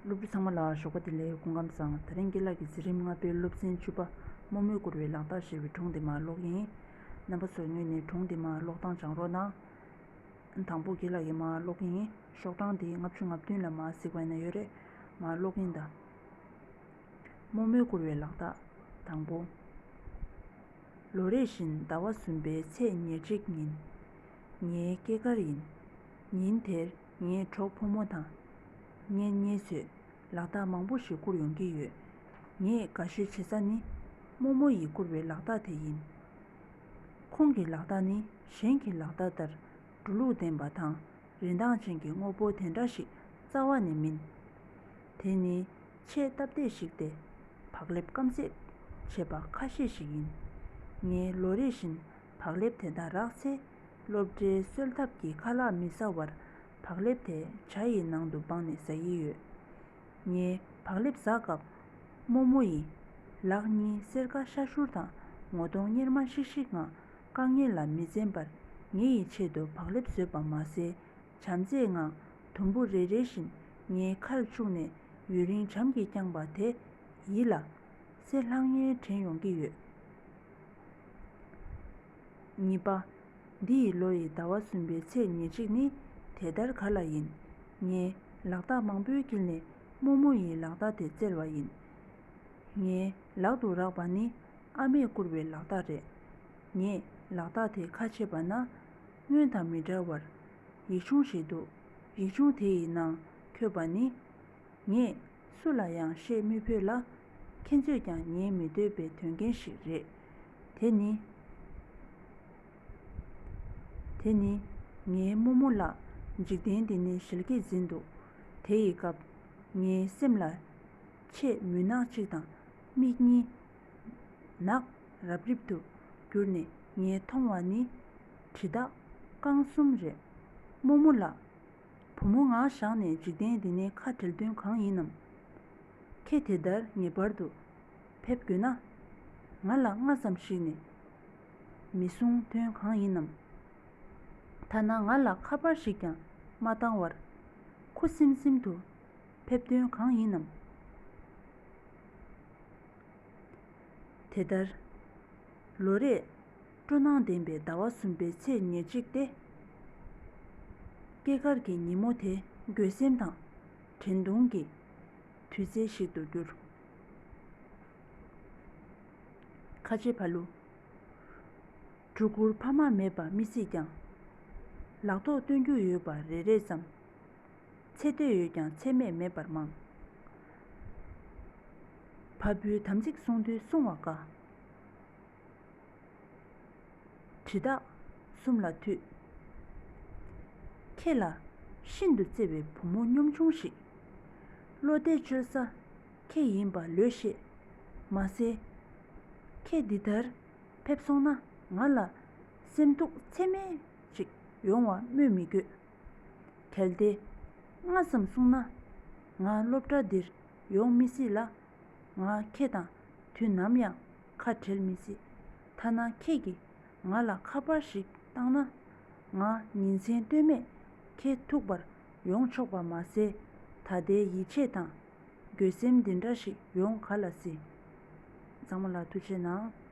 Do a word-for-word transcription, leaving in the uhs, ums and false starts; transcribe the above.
སློབ་ཕྲུག་ཚང་མ་ལ་ཞོགས་པ་བདེ་ལེགས། སྐུ་ཁམས་བཟང་། དེ་རིང་དགེ་ལགས་ཀྱིས་འཛིན་རིམ་ལྔ་པའི་སློབ་ཚན་བཅུ་པ། རྨོ་མོས་བསྐུར་བའི་ལག་རྟགས་ཞེས་པའི་སྒྲུང་དེ་མར་ཀློག་གི་ཡིན། རྣམ་པ་ཚོས་སྔོན་ནས་སྒྲུང་དེ་མར་ཀློག་སྟངས་སྦྱང་རོགས་གནང་། དང་པོ་དགེ་ལགས་ཀྱིས་མར་ཀློག་གི་ཡིན། ཤོག་གྲངས་དེ་ལྔ་བཅུ་ང་བདུན་ལ་མར་གཟིགས་པ་ན་ཡོད་རེད། མར་ཀློག་གི་ཡིན་ད། རྨོ་མོས་བསྐུར་བའི་ལག་རྟགས། དང་པོ། ལོ་རེ་བཞིན་ཟླ་བ་གསུམ་པའི་ཚེས་ཉེར་གཅིག་ཉིན། ངའི་སྐྱེས་སྐར་ཡིན། ཉིན་དེར་ངའི་གྲོགས་ཕོ་མོ་དང་། ངེད་གཉིས་ཚོས་ལག་རྟགས་མང་པོ་ཞིག་བསྐུར་ཡོང་གི་ཡོད། ངས་དགའ་ཤོས་བྱེད་ས་ནི་རྨོ་མོ་ཡིས་བསྐུར་བའི་ལག་རྟགས་དེ་ཡིན། ཁོང་གི་ལག་རྟགས་ནི་གཞན་གྱི་ལག་རྟགས་ལྟར་འགྲོ་ལུགས་ལྡན་པ་དང་། རིན་ཐང་ཅན་གྱི་དངོས་པོ་དེ་འདྲ་ཞིག་རྩ་བ་ནས་མིན། དེ་ནི་ཆེས་སྟབས་བདེ་ཞིག་སྟེ། བག་ལེབ་སྐམ་བསྲེགས་བྱས་པ་ཁ་ཤས་ཤིག་ཡིན། ངས་ལོ་རེ་བཞིན་བག་ལེབ་དེ་དག་རག་ཚེ། སློབ་གྲྭའི་གསོལ་ཐབ་ཀྱི་ཁ་ལག་མི་ཟ་བར་བག་ལེབ་དེ་ཇ་ཡི་ནང་དུ་སྦངས་ནས་ཟ་ཡི་ཡོད། ངས་བག་ལེབ་ཟ་སྐབས། རྨོ་མོ་ཡིས་ལག་གཉིས་སེར་ཀ་ཤ་ཤུར་དང་ངོ་གདོང་གཉེར་མ་ཤིག་ཤིག་ངང་། དཀའ་ངལ་ལ་མི་འཛེམ་པར་ངེད་ཡི་ཆེད་དུ་བག་ལེབ་བཟོས་པ་མ་ཟད། བྱམས་བརྩེའི་ངང་དུམ་བུ་རེ་རེ་བཞིན་ངའི་ཁར་བཅུག་ནས། ཡུན་རིང་བྱམས་ཀྱིས་བསྐྱངས་པ་དེ་ཡིད་ལ་གསེར་ལྷང་ངེར་དྲན་ཡོང་གི་ཡོད། གཉིས་པ། འདི་ཡི་ལོ་ཡི་ཟླ་བ་གསུམ་པའི་ཚེས་ཉེར་གཅིག་ནི་དེ་ལྟར་ག་ལ་ཡིན། ངས་ལག་རྟགས་མང་པོའི་དཀྱིལ་ནས་རྨོ་མོ་ཡི་ལག་རྟགས་དེ་བཙལ་བ་ཡིན། ངའི་ལག་ཏུ་རག་པ་ནི་ཨ་མས་བསྐུར་བའི་ལག་རྟགས་རེད། ངས་ལག་རྟགས་དེ་ཁ་ཕྱེ་བ་ན། སྔོན་དང་མི་འདྲ་བར་ཡིག་ཆུང་ཞིག་འདུག་ཡིག་ཆུང་དེ་ཡི་ནང་འཁོད་པ་ནི། ངས་སུ་ལ་ཡང་བཤད་མི་ཕོད་ལ། ཁྱེད་ཚོས་ཀྱང་ཉན་མི་འདོད་པའི་དོན་རྐྱེན་ཞིག་རེད། དེ་ནི། དེ་ནི་ངའི་རྨོ་མོ་ལགས་འཇིག་རྟེན་འདི་ནས་ཞལ་གྱིས་ཟིན་འདུག་དེ་ཡི་སྐབས་ངའི་སེམས་ལ་ཆེས་མུན་ནག་ཅིག་དང་། མིག་གཉིས་ནག་རབ་རིབ་ཏུ་གྱུར་ནས། ངས་མཐོང་བ་ནི་དྲི་དག་རྐང་གསུམ་རེད། རྨོ་མོ་ལགས། བུ་མོ་ང་བཞག་ནས་འཇིག་རྟེན་འདི་ནས་ཁ་བྲལ་དོན་གང་ཡིན་ནམ། ཁྱེད་དེ་ལྟར་ངེས་པར་དུ་ཕེབས་དགོས་ན། ང་ལ་སྔ་ཙམ་ཞིག་ནས་མི་གསུང་དོན་གང་ཡིན་ནམ། ཐ་ན་ང་ལ་ཁ་པར་ཞིག་ཀྱང་མ་བཏང་བར་ཁུ་སིམ་སིམ་དུ་ཕེབས་དོན་གང་ཡིན་ནམ། དེ་ལྟར། ལོ་རེར་སྤྲོ་སྣང་ལྡན་པའི་ཟླ་བ་གསུམ་པའི་ཚེས་ཉེར་གཅིག་སྟེ། སྐྱེས་སྐར་གྱི་ཉིན་མོ་དེ་འགྱོད་སེམས་དང་། དྲན་གདུང་གི་དུས་ཚོད་ཞིག་ཏུ་གྱུར། ཁ་ཆེ་ཕ་ལུ། ཕྲུ་གུར་ཕ་མ་མེད་པ་མི་སྲིད་ཀྱང་། ལག་ཐོགས་སྟོན་རྒྱུ་ཡོད་པ་རེ་རེ་ཙམ། ཚེ་འདོད་ཡོད་ཀྱང་ཚེ་སྨད་མེད་པར་མང་། ཕ་བུའི་དམ་ཚིག་སྲུང་དུས་སྲུང་བ་དཀའ། དྲི་དག་གསུམ་ལ་མཐུད། ཁྱེད་ལ་ཤིན་ཏུ་བརྩེ་བའི་བུ་མོ་གཉོམ་ཆུང་ཞིག་བློ་གཏད་བཅོལ་ས་ཁྱེད་ཡིན་པ་ལོས་ཤེས། མ་ཟད། ཁྱེད་འདི་ལྟར་ཕེབས་སོང་ན་ང་ལ་སེམས་སྡུག་ཚད་མེད་ཅིག་ཡོང་བ་སྨོས་མི་དགོས། གལ་ཏེ་སྔ་ཙམ་གསུངས་ན། ང་སློབ་གྲྭ་འདིར་ཡོང་མི་སྲིད་ལ། ང་ཁྱེད་དང་དུས་ནམ་ཡང་ཁ་བྲལ་མི་སྲིད། ཐ་ན་ཁྱེད་ཀྱིས་ང་ལ་ཁ་པར་ཞིག་བཏང་ན། ང་ཉིན་མཚན་ལྟོས་མེད་ཁྱེད་ཐུག་པར་ཡོང་ཆོག་པ་མ་ཟད། ད་ལྟའི་ཡིད་ཆེས་དང་འགྱོད་སེམས་འདི་འདྲ་ཞིག་ཡོང་ག་ལ་སྲིད། ཚང་མ་ལ་ཐུགས་རྗེ་གནང་།